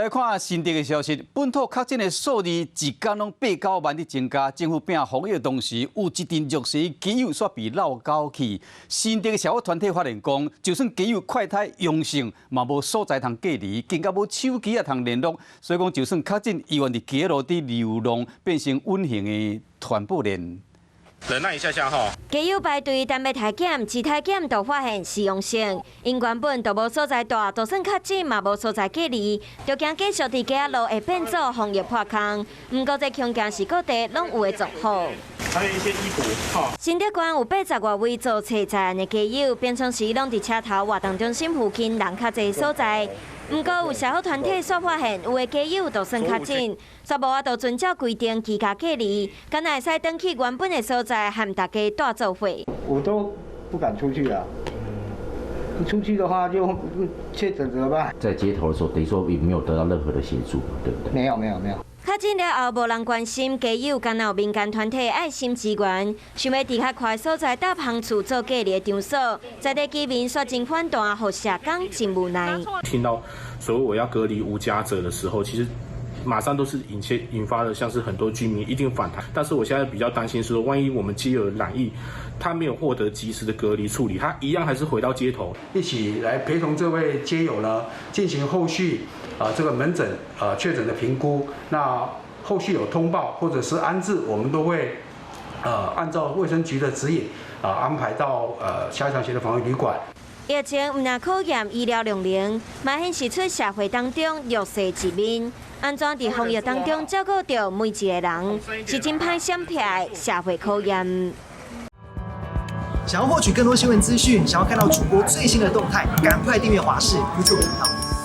來看新竹的消息，本土確診的數字一工攏八九萬佇增加，政府拼防疫的同時，有一陣弱勢街友煞被落狗去。新竹的社福團體發現講，就算街友快篩陽性，嘛無所在通隔離，更加無手機仔通聯絡，所以講就算確診，依然佇街路佇流浪，變成隱形的傳播鏈。忍耐一下下吼。街友排隊等欲篩檢，一篩檢就發現是陽性，𪜶原本就無所在蹛，就算確診嘛無所在隔離，就驚繼續佇街仔路會變做防疫破空。毋過這恐驚是各地攏有的狀況。還有一些衣服，吼。新竹縣有80外位做冊在案的街友，平常時攏佇車頭活動中心附近人較濟所在。毋過有社福團體煞發現，有的街友就算確診，煞無法度遵照規定居家隔離，敢若會使轉去原本的所在，和大家蹛做伙。我都不敢出去啊！出去的話就確診怎麼辦？在街頭的時候，等於說也沒有得到任何的協助，對不對？沒有，沒有，沒有。確診了後，無人關心，街友敢若有民間團體愛心支援，想欲佇較寬所在搭空厝做隔離的場所，在地居民煞真反彈，予社工真無奈。聽到所謂我要隔離無家者的時候，其實馬上都是引發了，像是很多居民一定反彈。但是我現在比較擔心是說，萬一我們街友染疫，他沒有獲得及時的隔離處理，他一樣還是回到街頭。一起來陪同這位街友呢，進行後續啊這個門診啊確診的評估。那後續有通報或者是安置，我們都會按照衛生局的指引啊安排到加強型的防疫旅館。疫情毋但考驗醫療量能，嘛顯示出社會當中弱勢一面。按怎佇防疫當中照顧著每一個人，是真歹閃避的社會考驗。想要獲取更多新聞資訊，想要看到主播最新的動態，趕快訂閱華視 YouTube 頻道。